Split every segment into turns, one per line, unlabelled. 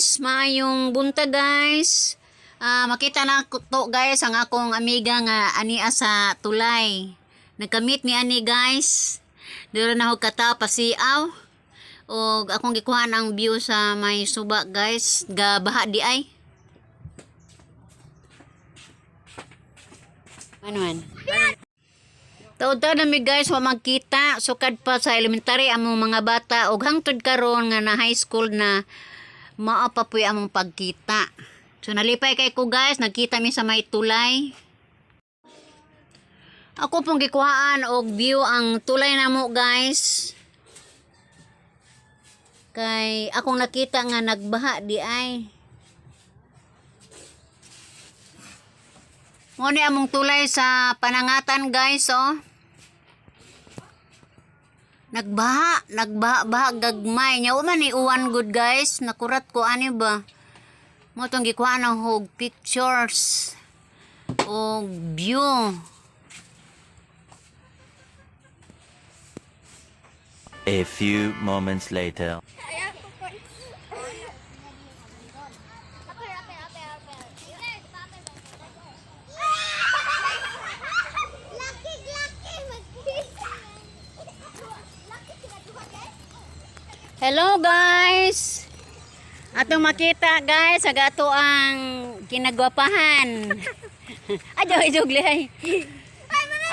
Guys, maayong buntag, guys. Ah, makita na ko to, guys, ang akong amiga nga ania sa tulay. Nagkamit mi ani, guys. Dira na ho kata pasiaw. Og akong gikuha ang view sa may suba, guys. Gabaha di ay. Ano man? Taud-taud na mi, guys, wa magkita sukad pa sa elementary among mga bata og hangtod karon nga na high school na mao pa puy among pagkita. So nalipay kay ko, guys, nagkita mi sa may tulay. Ako pong gikuhaan og view ang tulay namo, guys. Kay akong nakita nga nagbaha di ay. Mo ni among tulay sa Panangatan, guys, oh. Nagbaha, nagbaha-baha gagmay. Nya man ni uwan good, guys. Nakurat ko ani ba. Mo tong gikuha ng hog pictures og view.
A few moments later.
Hello, guys. Atong makita, guys, sa gato ang kinagwapahan. Adyo ijog lihay.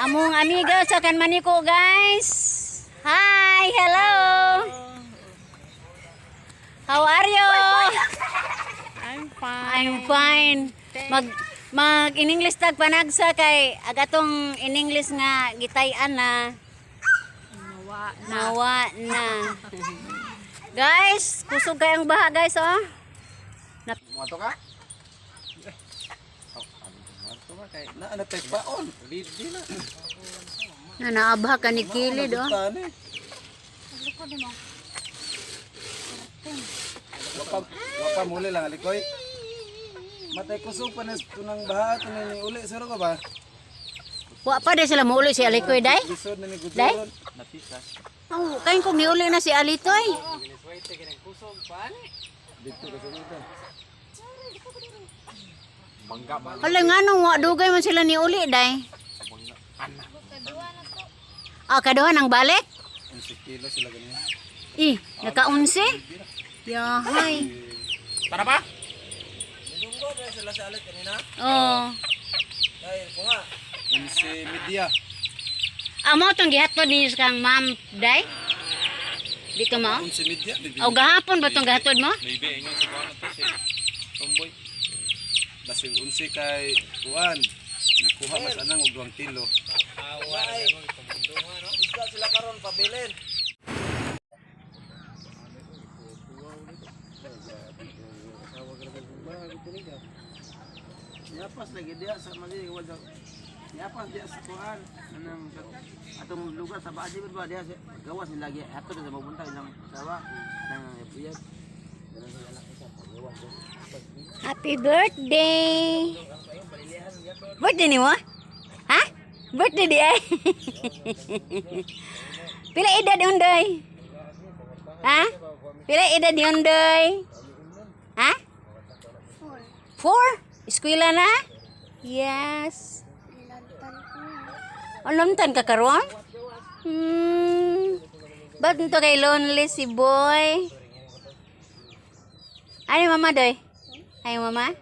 Among amiga sa kan maniko, guys. Hi, hello. How are you?
I'm fine.
I'm fine. Mag mag in English tag panagsa kay agatong in English nga gitay-an na.
Nawa.
Nawa na. Guys, kusog kay ang baha, guys, oh.
Muato ka? Oh, muato ka kay na ana tay paon. Ready na.
Na naabaha ka ni kilid, oh.
Tani. Wapa wapa muli lang alikoy. Matay kusog pa na tunang baha tunay ni uli suro ka ba?
Wa pa di sila muuli si Alikoy day.
Lisod na ni
Day?
guduron.
Oh, kayo kung niuli na si Alitoy.
Dito ka sa dito.
Hala nga nung wa dugay man sila niuli day. Ah, kaduha ng balik?
11 kilo sila ganyan.
Ih, nakaunse? Yahay.
Tara pa? Nilunggo ba sila sa alit kanina?
Oh.
Dahil ko nga. 11 media.
Amo tong gihatod ninyo sa kang ma'am day? Di ka mo?
11 media.
O gahapon ba tong gihatod mo?
Maybe ingon si kuan to si Tomboy. Basig 11 kay kuan. Nikuha mas anang og 2 kilo. Isda sila karon pabilin.
Niapas lagi dia sa mali wala. Niapas dia sa kuan anang atong lugar sa Baadi ba dia sa gawas nila lagi ato sa mapunta ilang sawa nang puyat.
Happy birthday! Birthday ni mo? Ha? Birthday di ay? Pila edad unday? Ha? Pila edad ni unday? Ha? Four. Four? Eskwela na? Yes. Alamtan ka karon? Ba't nito kay lonely si boy? Ay, mama doy. Ay, mama.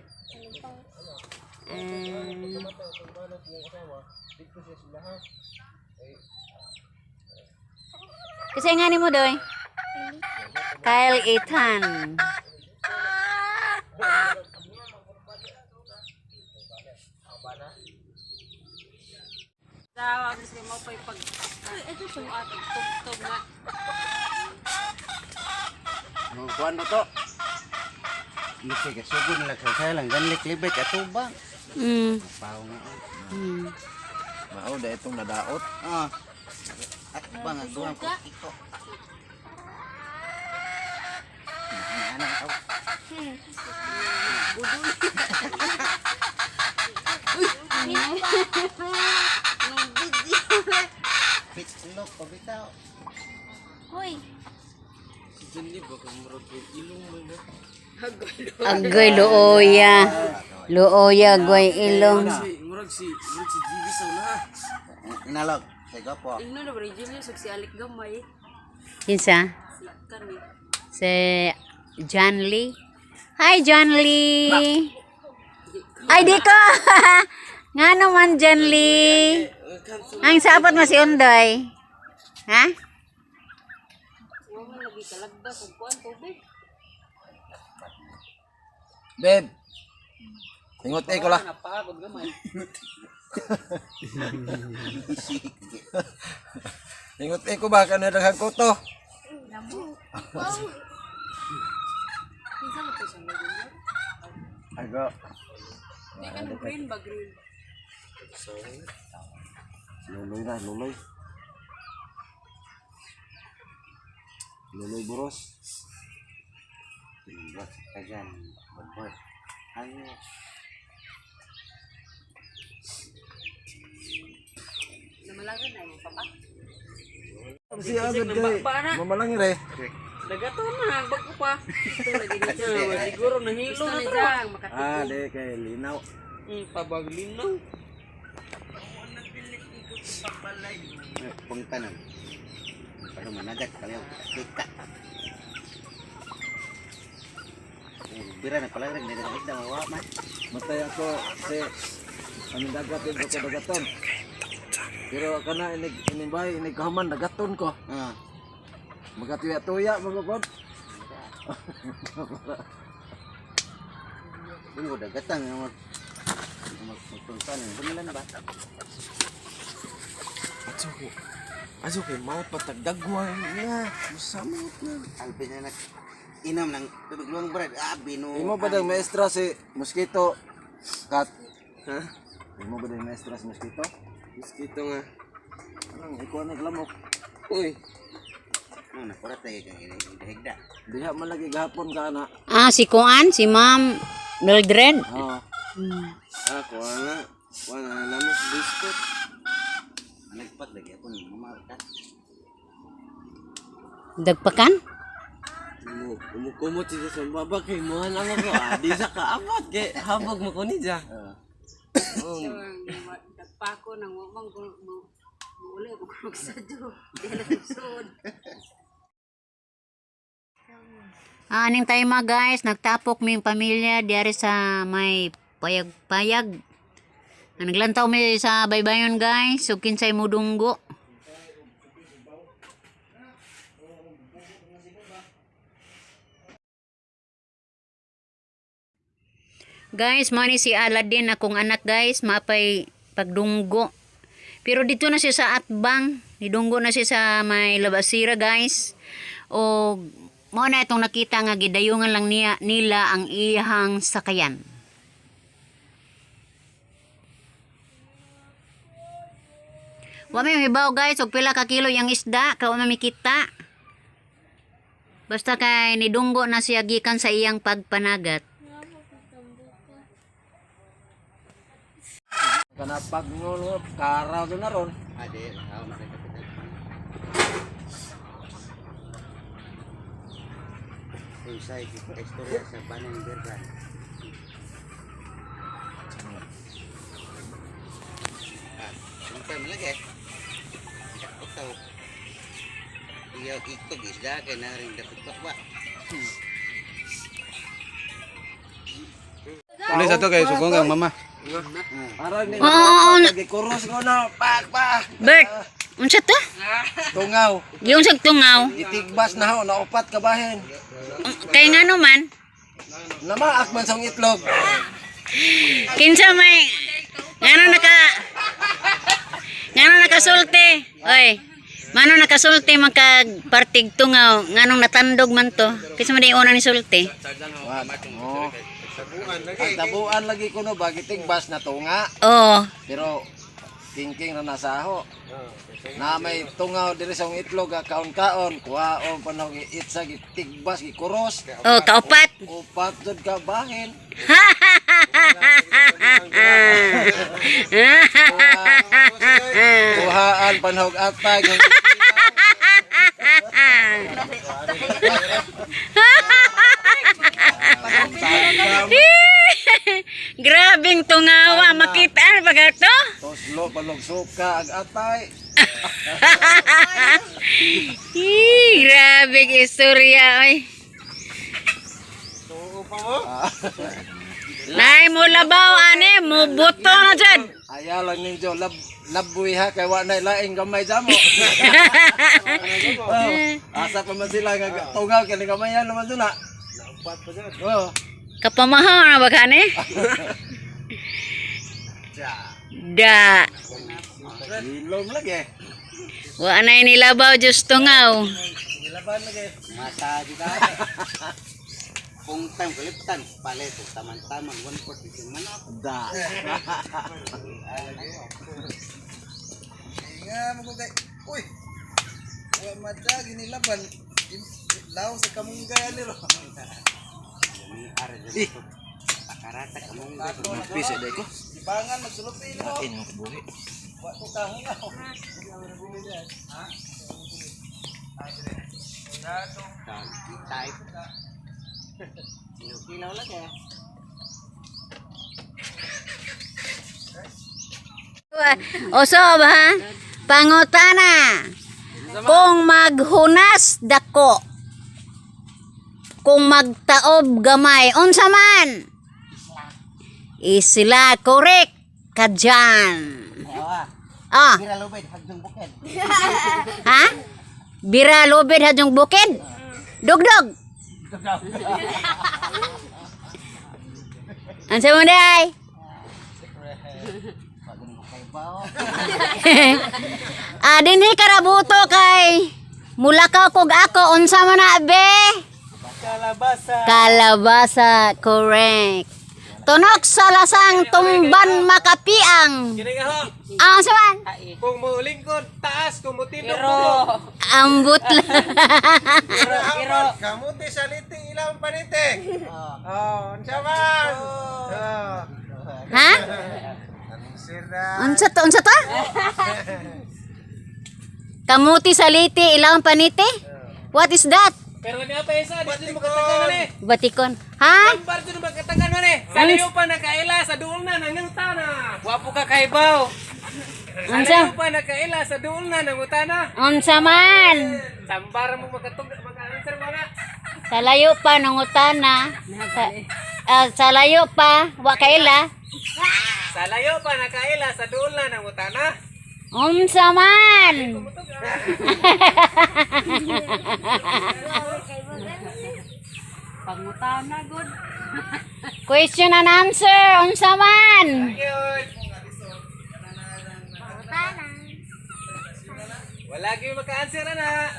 Kasi nga ni mo doy. Kyle Ethan.
Tawag sa mo pa'y pag suat og tugtog nga.
Kuan ba to? Nisi ka sugod nila sa lang ganlik libet ato ba? Paw nga.
Mao da itong nadaot.
Ah. At ba nga duwang ko iko. Ana ka. Pitlok pa bitaw.
Hoy.
Dili ba kung murag ilong mo ba?
Agoy luoya. Luoya goy ilong.
Murag si murag si GB sa una.
Inalog. Sa gopo.
Ingno na ba ni Julius ug si Alec Gamay?
Kinsa?
Si kani.
Si John Lee. Hi, John Lee. Ay, di ko. Nga naman, John Lee. Ang sapot mo si Undoy. Ha?
Wa man lagi kalagbas ug kuan tubig.
Babe. Ingot eh ko lah.
Napagod gamay.
Ingot eh ko ba kanang daghang koto.
Kinsa man to sa mga?
Ago.
Di kanang green ba green?
Luloy na, luloy. Luloy buros.
Buat kajan. Buat. Ano?
Namalagan na imong papa.
Si agad kay mamalangi re.
Dagato na, bago pa. Ito lagi ni Siguro nahilo na to.
Ah, di kay linaw.
Pabaglinaw.
Pungtanan. Para managat kaliyaw. Kita. Bira na pala rin. Nagkakita mawa man.
Matay ako si anong dagat din ko dagaton. Pero kana inig inimbay inig kahuman dagaton ko.
Ah.
Magatuya-tuya magugod.
Dun ko dagatan nga mag magtuntanan. Bumilan ba?
Aso ko. Aso kay mao patagdagway na. Musamot na.
Alpin na nag inom ng tubig luwang brad. Ah, binu.
Imo ba dang maestra si mosquito cat? Ha? Imo ba dang maestra si mosquito?
Mosquito nga.
Anong ikuha na lamok?
Uy,
Ano, nakurat tayo kang higda.
Diha man lagi gahapon ka na.
Ah, si Kuan, si Ma'am Mildred.
Oo.
ah, kuha na. Kuha na lamok biscuit.
Nagpat lagi ako ng mga ka.
Dagpakan?
Umukumot siya sa baba kay muhan ang ako. Ah, di sa kaabot kay habog mo ko ni ja.
Nagpako nang wa man ko uli ko magsadyo. Di lang sud.
Ah, aning tayo mga guys, nagtapok mi yung pamilya diari sa may payag-payag. Ah, naglantaw mi sa baybayon guys, so kinsay mudunggo. Guys, mo ni si Aladdin akong anak guys, maapay pagdunggo. Pero dito na siya sa Atbang, nidunggo na siya sa may Labasira guys. O mo na itong nakita nga gidayungan lang niya nila ang iyahang sakayan. Wa may hibaw guys, og pila ka kilo yang isda, kay wa may mikita. Basta kay nidunggo na siya gikan sa iyang pagpanagat.
Kana pag ngolo karaw do na ron.
Ah, di. Ako na kay kapitan. Unsay istorya sa Banang Bergan. Ah, sumpa mo lagi. Ikaw. Iyo ikog isda kay naring dapat bakwa.
Ulit sa to kay sugong kang mama.
Aray ni.
Oo,
Lagi kuros ko na. Pak pak.
Bert, unsa to?
Tungaw.
Yung sa tungaw.
Gitigbas na ho, naupat ka bahin.
Kay nga naman,
Namaak man sa itlog.
kinsa may ngano naka ngano nakasulti. Oy, mano nakasulti man kag partig tungaw nganong natandog man to. Kinsa man di una ni sulti?
Oh. Ang tabuan lagi kuno ba gitigbas na tunga.
Oo.
Pero kingking na nasaho. Na may tungaw diri sa itlog ah, kaon-kaon, kuhaon pa na itsa gitigbas gikuros.
Oh, kaupat.
Upat jud ka bahin. Kuhaan panahog atag.
Grabing tungawa, makita ano ba to?
Toslo palog suka ag atay.
Hee, grabing istorya oy. Nay mo labaw ani, mo buto na jud.
Ayaw lang ninyo lab labuy ha kay wa na laing gamay jamo. Oh, asa pa man sila nga tungaw kay gamayan naman sila. Naupat pa jud. Oh.
Kapamahaw na ba kani? Da.
Ilom lagi.
Wa na nilabaw just tungaw.
Nilaban lagi.
Mata di ka. Kung time kaliptan, palit, taman-taman, 1/4 bikin manok.
Da.
Nga mo kay uy. Wa mata ginilaban. Law sa kamunggay ani ro. Pakarata kamunggay.
Pisa dai ko.
Ibangan magsulupi no.
Lain mo kabuhi.
Wa ko kahungaw. Type. Kilaw lang eh.
Oso ba? Pangutana. Kung maghunas dako. Kung magtaob gamay, unsa man? Isla, correct ka dyan. Ah,
Bira lubid, hagdong bukid.
ha? Bira lubid hadyong bukid? Dugdog. Unsa mo day? Ah, dinhi karabuto kay mulakaw kog ako unsa man na be?
Kalabasa.
Kalabasa, correct. Tunok sa lasang tumban makapiang.
Kini nga ho.
Ah, unsa man?
Kung mulingkod taas, kung mutindog bugo.
Ambot lang.
Kamuti sa liting ilang panitik. Oh, unsa man? Oh.
Ha? Unsa to? Unsa to? Kamuti sa liti, ilang paniti? What is that?
Pero niya pa isa, di mo katagan eh.
Batikon. Ha?
Gambar dyan magkatagan man eh. Sa liyo pa nakaila, sa duol na, nangutana. Wapo ka kaibaw. Sa
Unsa?
liyo pa nakaila, sa duol na, nangutana.
Unsa man?
Sambar mo makatug, maka-answer mo na.
Sa layo pa nangutana. Sa, ah, sa layo pa, wa kaila.
Sa layo pa nakaila, sa duol na, nangutana.
Unsa man?
Pangutana god.
Question and answer, unsa man?
Wala kayo maka-answer na.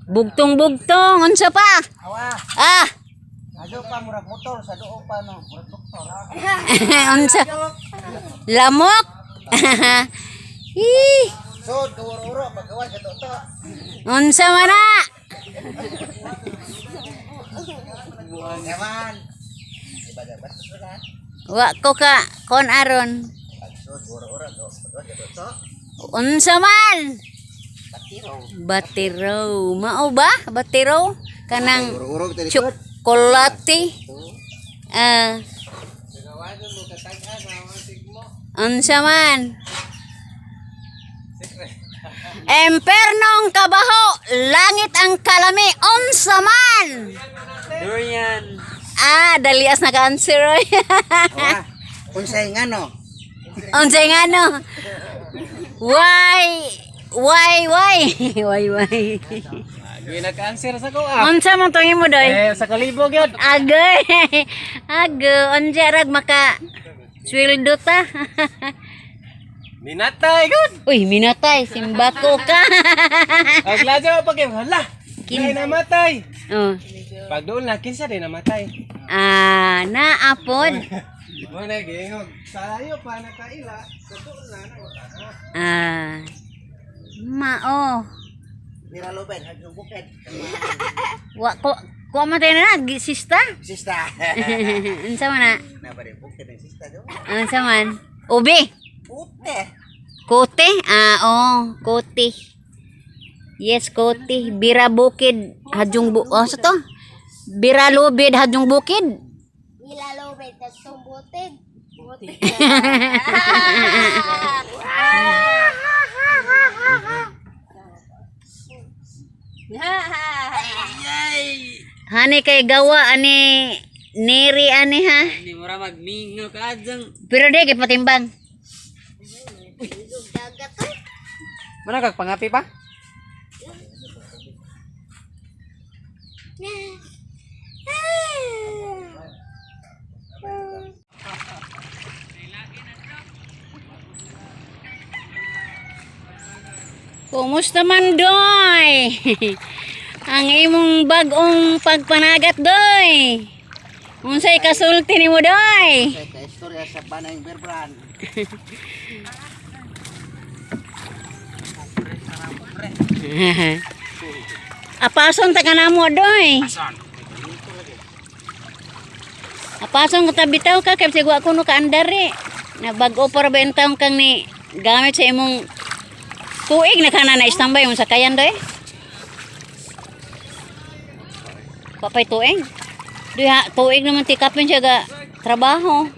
Bugtong-bugtong, unsa pa?
Awa,
Ah,
ado pa murag motor sa duo pa no, murag doktor.
unsa? Lamok? Ih,
Sod kauro-uro pagawa sa toto.
unsa man na?
Yaman. Iba da basta ka.
Wa ko ka kon aron.
Sod uro-uro pagawa sa toto.
Unsa man?
Batiro.
Batiro. Mao ba? Batiro? Kanang
Uro-uro kita
tsokolate. Ah. Unsa man? Empernong kabaho, langit ang kalami, unsa man?
Durian.
Ah, dalias naka-answer. Oy.
Unsay ngano?
Unsa nga no? Why? Why? Why? Why, why?
Hindi naka-answer sa ko ah.
Unsa man tong imo doy?
Eh, sa kalibog yun.
Agay. Ago, unsa rag maka sweldo ta.
Minatay, good.
Uy, minatay simbako ka.
Ang ladyo pag hala. Kin namatay.
Oh.
Pag doon na kinsa din namatay.
Ah, naapod.
Mo na gingog. Sa layo pa nakaila, sa doon na nangutana.
Ah. Mao.
Bira lubid, hagdong bukid.
Wa ko ko man tayo na sista.
Sista.
Unsa man na?
Na ba rin bukid ang sista do?
Unsa man? Ubi.
Ute.
Kote? Ah, oh, kote. Yes, Kote. Bira Bukid, Hadjong Bu... Oh, sa to? Bira Lubid, Hadjong Bukid.
Ilalobet at sumbutin. Butin.
Hani kay gawa, ani neri ani ha.
Hindi mo ra magmingo ka dyan.
Pero di kay patimbang.
Mana kag pangapi pa?
Kumusta man, Doy? Ang imong bag-ong pagpanagat, Doy. Unsay kasulti nimo, Doy?
Kay istorya sa Banang Berbran.
Apason ta kanamo, Doy. Apason ka bitaw ka kay sigwa kuno ka andari. Na bag-o para ba taong kang ni gamit sa imong tuig na kana na standby imong sakayan, Doy. Papay tuig. Doy ha, tuig naman ti kapin siya ga trabaho.